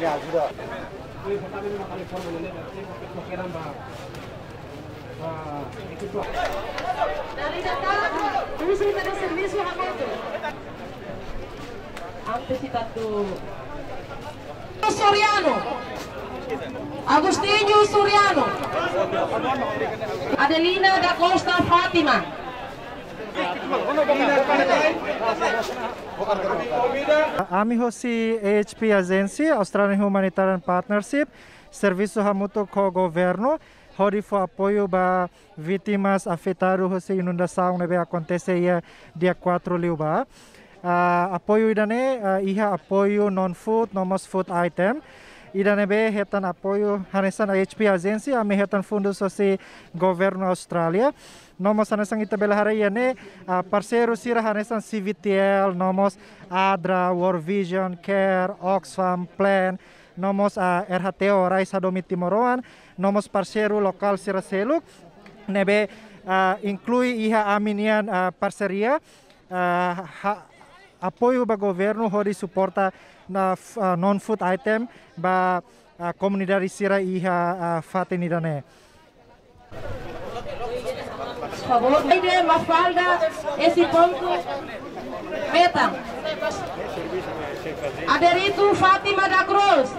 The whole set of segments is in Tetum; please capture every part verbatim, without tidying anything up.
Dari data, uza ita-nia servisu hamutuk. Ante si tatu. Soriano. Agostinho Soriano. Adelina da Costa Fátima. Ami hosi A H P Agency, Australian Humanitarian Partnership, servisu hamutuk ho governu, hodi fó apoiu ba vítimas afetadu hosi inundasaun ne'ebé akontese iha dia quatro liubá. Ah, apoiu ida-ne'e, ah, iha apoiu non-food, no mós food item. Ida ne'ebé hetan apoiu hanesan A H P Agency, ami hetan fundus hosi governu Austrália. No mós hanesan ita bele haree iha ne'e, ah, parseiru sira hanesan C V T L, no mós ADRA, World Vision, CARE, Oxfam, Plan, no mós, ah, R H T O, Rais Hadomi Timoroan, no mós parseiru lokál sira seluk, ne'ebé, ah, inklui iha ami-nian, ah, parseria, ah, ha-, apoiu ba governu hodi suporta ona f-, ah, non-food item ba, ah, komunidade sira iha, ah, fatin ida-ne'e. Favór, Mafalda, esse ponto. Meta. Aderitu Fátima da Cruz.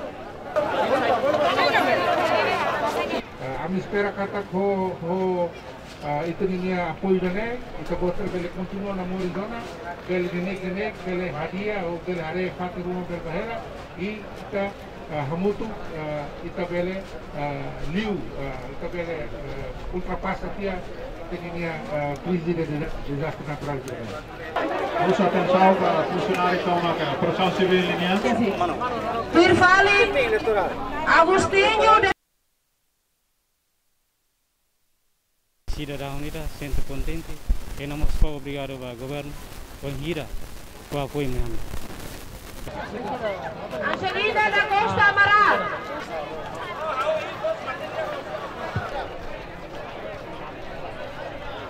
Ah, ami espera katak ho, ho, ah, ita-nia apoiu ida-ne'e, ita-boot sira bele kontinua namoris ona, bele neineik-neineik, bele hadi'a, ou bele haree fatin ruma bele ba hela, i ita, ah, hamutuk, ah, ita bele, ah, liu, ah, ita bele, ah, ultrapasa tiha ita-nia, ah, krize de deza-, dezastre naturál ida-ne'e. Husu atensaun ba funsionáriu toma ka Protesaun Sivíl nian. Tuir fali, Agostinho de Sidadaun ida sente kontente, i no mós fó obrigadu ba governu, bainhira fó apoiu mai ami.